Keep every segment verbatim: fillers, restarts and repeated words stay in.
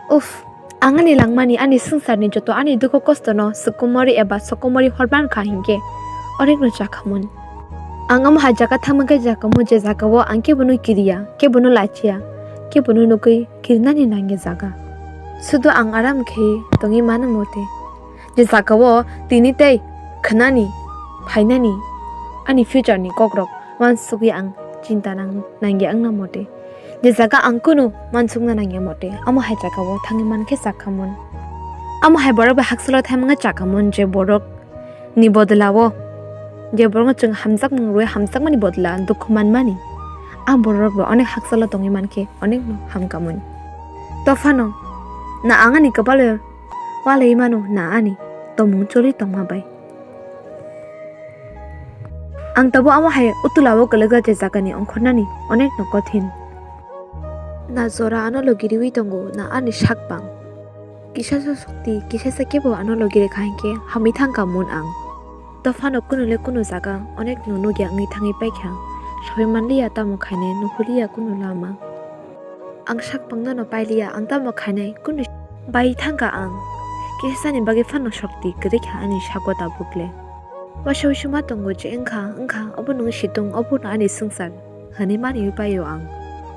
Uff, ang ani langmani, ani swngcharni joto ani dukhu kostono swkumori eba sokomori horban kha hinkhe onekno chakhamun. Ang omo hai jaga thangma khe chakhamun je jagao ang kebono kiriya, kebono lachiya, kebono nugwi kirinani nangya jaga. Sudu ang aram khe tongwi mano mote. Je jagao tini tei khwnani, phainani, ani future ni kokrok wansugwi ang chinta nang-, nangya wngna mote. Je jaga ang kunu wansukna nangya mote, amo hai jagao thangwi mankhe chakhamun. Amo hai borok bai haksalo thangma chakhamun je borok ni bodolao, je borokno chwng hamjakmung rwui hamjakmani bodola dukhu manmani. A borok bai onek haksalo tongwi mankhe onekno hamkamung. Tophano na ang ani kwpalo walai mano na ani tongmung choli tongma bai. Ang tabuk amo hai utulao kwlwkjak je jagani ongkhornani onekno kothin. Na jora ano logi riwi tongo, na ani sak bang. Kisa sa sukti, kisa sa kebo ano logi rekha hinkhe hamwi thangka mun ang. Tophano kunu le kunu jaga onekno nukya wngwi thangwi paikha. Sawi manliya tamo khainai, nuhurliya kunu lama. Ang sak bangno no pailiya, ang tamo khainai, kunu bai thangka ang. Kisa sani bagwi phano sokti kwrwi kha ani sago tabuk le. Waisa waisa ma tongo je wngkha, wngkha, obo nung situng, obo no ani swngchar, hwnwi mani paio ang.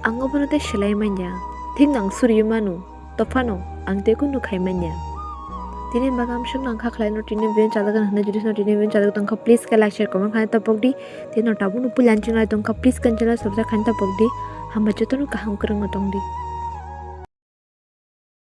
Ang obono tei swlai manya, thik nang suriui mano, tophano ang tei kunu khai manya. Tini bagam sung nang kha khlai no tini video chajak hwnwi, jodi no tini video chajak tongkha, please khe like, share, comment khlai tapok di. Tei no tabuk no puila channel tongkha, please khe channel subscribe khlai tapok di. Hamba jotono kaham kwrwng no tong di.